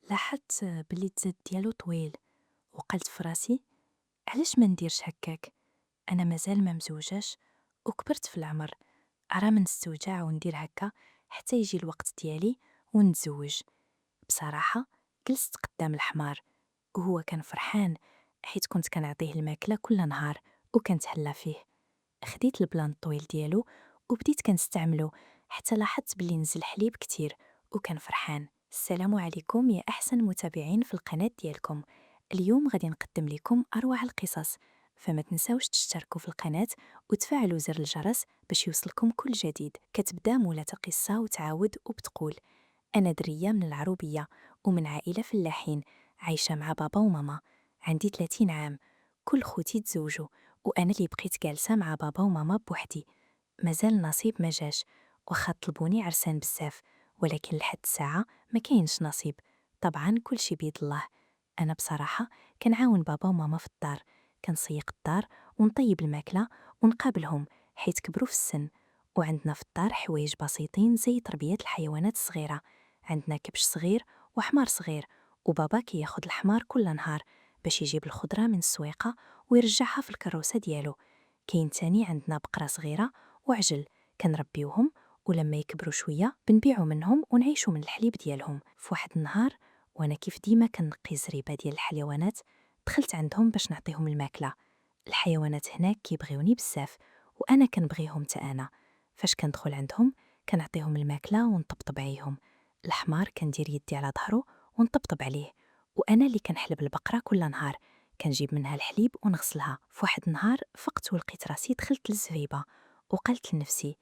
لاحظت بلي الزاد ديالو طويل، وقلت في راسي: علاش ما نديرش هكاك؟ انا مازال ما مزوجاش وكبرت في العمر، ارا ما نستوجع وندير هكا حتى يجي الوقت ديالي ونتزوج. بصراحه جلست قدام الحمار وهو كان فرحان حيت كنت كنعطيه الماكله كل نهار وكنتهلا فيه. خديت البلان الطويل ديالو وبديت كنستعملو حتى لاحظت بلي نزل حليب كتير وكان فرحان. السلام عليكم يا احسن متابعين في القناه ديالكم. اليوم غادي نقدم لكم اروع القصص، فما تنساوش تشتركوا في القناه وتفعلوا زر الجرس باش يوصلكم كل جديد. كتبدا مولات قصه وتعاود وبتقول: انا دريه من العروبيه ومن عائله فلاحين، عايشه مع بابا وماما. عندي 30 عام. كل خوتي تزوجوا وانا اللي بقيت جالسه مع بابا وماما بوحدي. مازال النصيب ما جاش، واخا طلبوني عرسان بزاف، ولكن لحد الساعه ما كاينش نصيب. طبعا كل شي بيد الله. انا بصراحه كنعاون بابا وماما في الدار، كنسيق الدار ونطيب الماكله ونقابلهم حيت كبروا في السن. وعندنا في الدار حوايج بسيطين زي تربيه الحيوانات الصغيره. عندنا كبش صغير وحمار صغير، وبابا كياخد الحمار كل نهار باش يجيب الخضره من السويقه ويرجعها في الكروسه ديالو. كاين تاني عندنا بقره صغيره وعجل كنربيوهم، ولما يكبروا شويه بنبيعوا منهم ونعيشوا من الحليب ديالهم. في واحد النهار، وانا كيف ديما كنقي الزريبه ديال الحيوانات، دخلت عندهم باش نعطيهم الماكله. الحيوانات هناك كيبغيوني بزاف وانا كنبغيهم تا انا. فاش كندخل عندهم كنعطيهم الماكله ونطبطب عليهم. الحمار كندير يدي على ظهره ونطبطب عليه، وانا اللي كنحلب البقره كل نهار، كنجيب منها الحليب ونغسلها. في واحد النهار فقت ولقيت راسي دخلت للزريبه، وقلت لنفسي: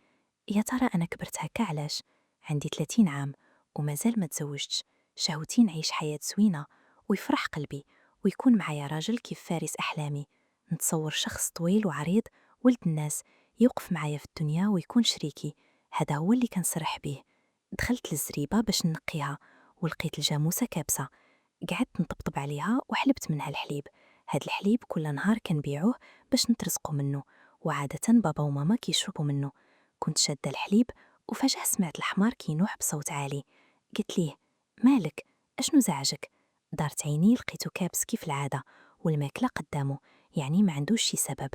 يا ترى انا كبرت هكا علاش؟ عندي 30 عام ومازال ما تزوجتش. شهوتي نعيش حياة زوينة ويفرح قلبي ويكون معايا راجل كيف فارس أحلامي. نتصور شخص طويل وعريض، ولد الناس، يوقف معايا في الدنيا ويكون شريكي. هذا هو اللي كنسرح به. دخلت للزريبة باش نقيها ولقيت الجاموسة كابسة. قعدت نطبطب عليها وحلبت منها الحليب. هاد الحليب كل نهار كنبيعوه باش نترزقوا منه، وعادة بابا وماما كيشربوا منه. كنت شادة الحليب وفجأة سمعت الحمار كينوح بصوت عالي. قلت ليه: مالك؟ اشنو زعجك؟ دارت عيني لقيته كابس كيف العادة والماكلة قدامه، يعني ما عندوش شي سبب.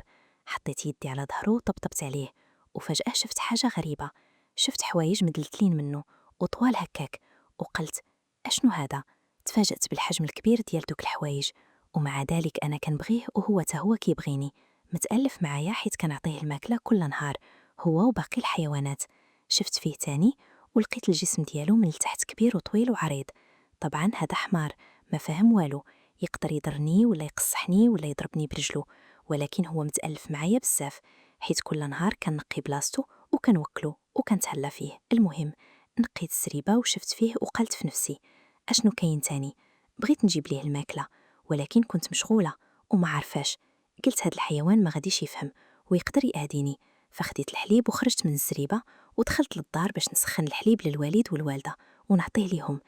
حطيت يدي على ظهره وطبطبت عليه، وفجأة شفت حاجة غريبة. شفت حوايج مدلتلين منه وطوال هكاك، وقلت: اشنو هذا؟ تفاجأت بالحجم الكبير ديال دوك الحوايج. ومع ذلك أنا كنبغيه وهو تا هو كيبغيني، متألف معايا حيت كنعطيه الماكلة كل نهار هو وباقي الحيوانات. شفت فيه تاني ولقيت الجسم ديالو من التحت كبير وطويل وعريض. طبعا هذا حمار ما فهم والو، يقدر يضرني ولا يقصحني ولا يضربني برجلو، ولكن هو متألف معايا بزاف حيت كل نهار كنقي بلاصتو وكنوكلو وكنتهلا فيه. المهم نقيت الزريبة وشفت فيه وقلت في نفسي: اشنو كاين تاني؟ بغيت نجيب ليه الماكلة ولكن كنت مشغولة وما عارفاش. قلت هاد الحيوان ما غاديش يفهم ويقدر يأذيني. فخديت الحليب وخرجت من الزريبة ودخلت للدار باش نسخن الحليب للوالد والوالدة ونعطيه ليهم.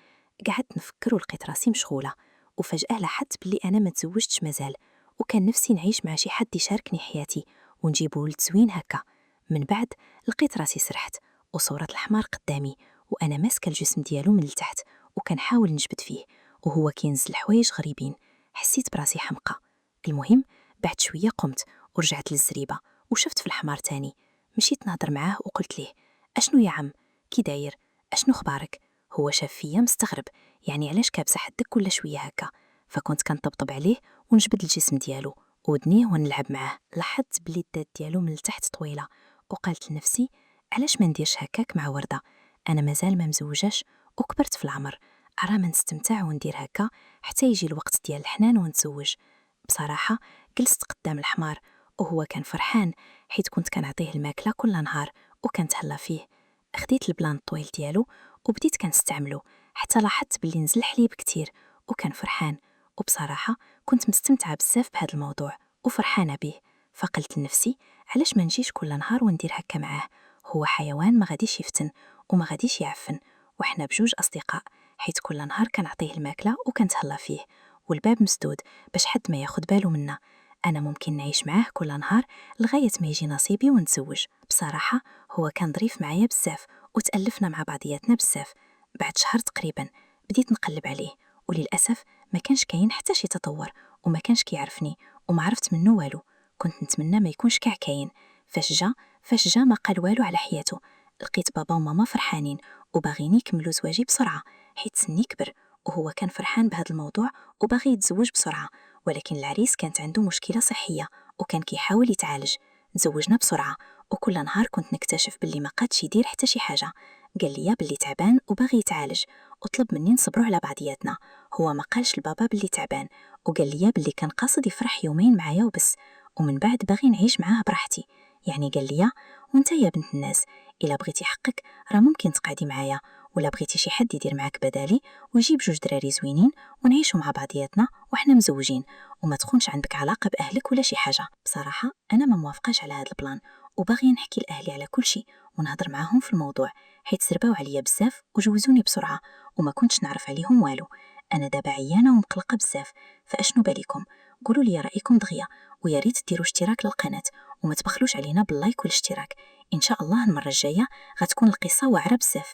قعدت نفكر ولقيت راسي مشغولة، وفجأة لاحظت بلي أنا ما تزوجتش مازال، وكان نفسي نعيش مع شي حد يشاركني حياتي ونجيب ولد زوين هكا. من بعد لقيت راسي سرحت وصورة الحمار قدامي، وأنا ماسكة الجسم ديالو من التحت وكنحاول نجبد فيه وهو كينزل حوايج غريبين. حسيت براسي حمقى. المهم بعد شوية قمت ورجعت للزريبة وشفت في الحمار تاني. مشيت نهضر معاه وقلت ليه: أشنو يا عم؟ كي داير؟ أشنو خبارك؟ هو شاف فيا مستغرب، يعني علاش كابسة حدك كل شوية هكا؟ فكنت كنطبطب عليه ونجبد الجسم ديالو ودنيه ونلعب معاه. لاحظت بلي الدات ديالو من التحت طويلة، وقالت لنفسي: علاش ما نديرش هكاك مع وردة؟ أنا مازال ما مزوجاش وكبرت في العمر، أرا ما نستمتع وندير هكا حتى يجي الوقت ديال الحنان ونتزوج. بصراحة جلست قدام الحمار وهو كان فرحان حيت كنت كنعطيه الماكلة كل نهار وكنتهلا فيه. خديت البلان الطويل ديالو وبديت كنستعملو حتى لاحظت بلي نزل حليب كتير وكان فرحان. وبصراحة كنت مستمتعة بزاف بهذا الموضوع وفرحانة به. فقلت لنفسي: علاش ما نجيش كل نهار وندير هكا معاه؟ هو حيوان ما غاديش يفتن وما غاديش يعفن، وحنا بجوج أصدقاء حيت كل نهار كنعطيه الماكلة وكنتهلا فيه، والباب مسدود باش حد ما ياخد باله منا. أنا ممكن نعيش معاه كل نهار لغاية ما يجي نصيبي ونتزوج. بصراحة هو كان ظريف معايا بزاف وتألفنا مع بعضياتنا بزاف. بعد شهر تقريبا بديت نقلب عليه وللاسف ما كانش كاين حتى شي تطور وما كانش كيعرفني وما عرفت منه والو. كنت نتمنى ما يكونش كاع كاين. فاش جا ما قال والو على حياته. لقيت بابا وماما فرحانين وباغيين يكملوا زواجي بسرعة حيت سني كبر، وهو كان فرحان بهذا الموضوع وباغي يتزوج بسرعة، ولكن العريس كانت عنده مشكلة صحية وكان كيحاول يتعالج. تزوجنا بسرعة، وكل نهار كنت نكتشف باللي ما قادش يدير حتى شي حاجة. قال لي باللي تعبان وباغي يتعالج وطلب مني نصبروا على بعضياتنا. هو ما قالش لبابا باللي تعبان، وقال لي باللي كان قاصد يفرح يومين معايا وبس، ومن بعد باغي نعيش معاه براحتي. يعني قال لي وانت يا بنت الناس الا بغيتي حقك راه ممكن تقعدي معايا، ولا بغيتي شي حد يدير معاك بدالي ويجيب جوج دراري زوينين ونعيشوا مع بعضياتنا وحنا مزوجين، وما تكونش عندك علاقة باهلك ولا شي حاجة. بصراحة انا ما موافقاش على هذا ال plan، وباغيه نحكي لاهلي على كل شيء ونهضر معاهم في الموضوع، حيت سرباو عليا بزاف وجوزوني بسرعة وما كنتش نعرف عليهم والو. انا دابا عيانه ومقلقه بزاف، فاشنو بالكم؟ قولوا لي رايكم دغيا، ويا ريت ديروا اشتراك للقناة وما تبخلوش علينا بال like والاشتراك. ان شاء الله المرة الجاية غتكون القصة واعرة بزاف.